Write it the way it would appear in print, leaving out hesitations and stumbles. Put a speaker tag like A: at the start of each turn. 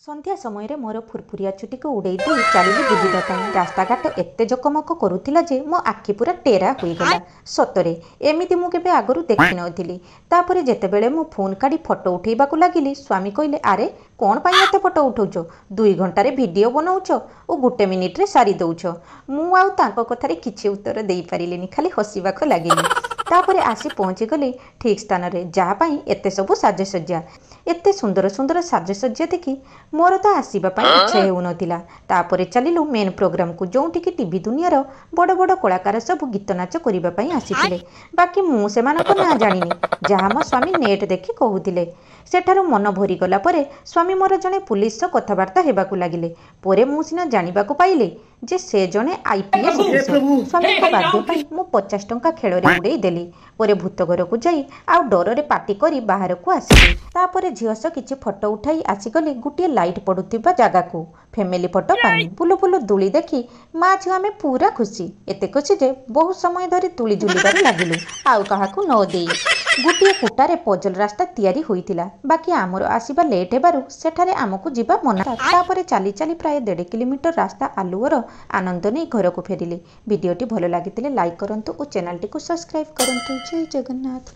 A: ସନ୍ଧ୍ୟା ସମୟରେ ମୋର ଫୁରଫୁରିଆ ଚୁଟିକୁ ଉଡ଼େଇ ଦେଇ ଚାଲିଲି ବୁଲିବା ପାଇଁ। ରାସ୍ତାଘାଟ ଏତେ ଜକମକ କରୁଥିଲା ଯେ ମୋ ଆଖି ପୁରା ଟେରା ହୋଇଗଲା। ସତରେ ଏମିତି ମୁଁ କେବେ ଆଗରୁ ଦେଖିନଥିଲି। ତାପରେ ଯେତେବେଳେ ମୁଁ ଫୋନ୍ କାଢ଼ି ଫଟୋ ଉଠେଇବାକୁ ଲାଗିଲି, ସ୍ୱାମୀ କହିଲେ, ଆରେ କ'ଣ ପାଇଁ ଏତେ ଫଟୋ ଉଠଉଛ? 2 ଘଣ୍ଟାରେ ଭିଡ଼ିଓ ବନଉଛ ଓ ଗୋଟେ ମିନିଟ୍ରେ ସାରି ଦଉଛ। ମୁଁ ଆଉ ତାଙ୍କ କଥାରେ କିଛି ଉତ୍ତର ଦେଇପାରିଲିନି, ଖାଲି ହସିବାକୁ ଲାଗିଲି। ତାପରେ ଆସି ପହଞ୍ଚିଗଲି ଠିକ୍ ସ୍ଥାନରେ, ଯାହା ପାଇଁ ଏତେ ସବୁ ସାଜସଜ୍ଜା। ଏତେ ସୁନ୍ଦର ସୁନ୍ଦର ସାଜସଜ୍ଜା ଦେଖି ମୋର ତ ଆସିବା ପାଇଁ ଇଚ୍ଛା ହେଉନଥିଲା। ତାପରେ ଚାଲିଲୁ ମେନ୍ ପ୍ରୋଗ୍ରାମକୁ, ଯେଉଁଠିକି ଟିଭି ଦୁନିଆର ବଡ଼ ବଡ଼ କଳାକାର ସବୁ ଗୀତ ନାଚ କରିବା ପାଇଁ ଆସିଥିଲେ। ବାକି ମୁଁ ସେମାନଙ୍କ ନାଁ ଜାଣିନି, ଯାହା ମୋ ସ୍ୱାମୀ ନେଟ୍ ଦେଖି କହୁଥିଲେ। ସେଠାରୁ ମନ ଭରିଗଲା ପରେ ସ୍ୱାମୀ ମୋର ଜଣେ ପୁଲିସ ସହ କଥାବାର୍ତ୍ତା ହେବାକୁ ଲାଗିଲେ। ପରେ ମୁଁ ସିନା ଜାଣିବାକୁ ପାଇଲି ଯେ ସେ ଜଣେ ଆଇପିଏସ୍ ଅଫିସର। ସ୍ୱାମୀଙ୍କ ବାଧ୍ୟ ପାଇଁ ମୁଁ 50 ଟଙ୍କା ଖେଳରେ ଉଡ଼େଇ ଦେଲି। ପରେ ଭୂତ ଘରକୁ ଯାଇ ଆଉ ଡରରେ ପାଟି କରି ବାହାରକୁ ଆସିଲି। ତାପରେ ଝିଅ ସହ କିଛି ଫଟୋ ଉଠାଇ ଆସିଗଲି ଗୋଟିଏ ଲାଇଟ୍ ପଡୁଥିବା ଜାଗାକୁ ଫ୍ୟାମିଲି ଫଟୋ ପାଇଁ। ବୁଲୁ ବୁଲୁ ଦୋଳି ଦେଖି ମା ଝିଅ ଆମେ ପୁରା ଖୁସି, ଏତେ ଖୁସି ଯେ ବହୁତ ସମୟ ଧରି ଦୋଳି ଝୁଲିବାରେ ଲାଗିଲୁ ଆଉ କାହାକୁ ନ ଦେଇ। ଗୋଟିଏ କୁଟାରେ ପଜଲ ରାସ୍ତା ତିଆରି ହୋଇଥିଲା, ବାକି ଆମର ଆସିବା ଲେଟ୍ ହେବାରୁ ସେଠାରେ ଆମକୁ ଯିବା ମନା। ତାପରେ ଚାଲି ଚାଲି ପ୍ରାୟ 1.5 କିଲୋମିଟର ରାସ୍ତା ଆଲୁଅର ଆନନ୍ଦ ନେଇ ଘରକୁ ଫେରିଲି। ଭିଡ଼ିଓଟି ଭଲ ଲାଗିଥିଲେ ଲାଇକ୍ କରନ୍ତୁ ଓ ଚ୍ୟାନେଲଟିକୁ ସବସ୍କ୍ରାଇବ୍ କରନ୍ତୁ। ଜୟ ଜଗନ୍ନାଥ।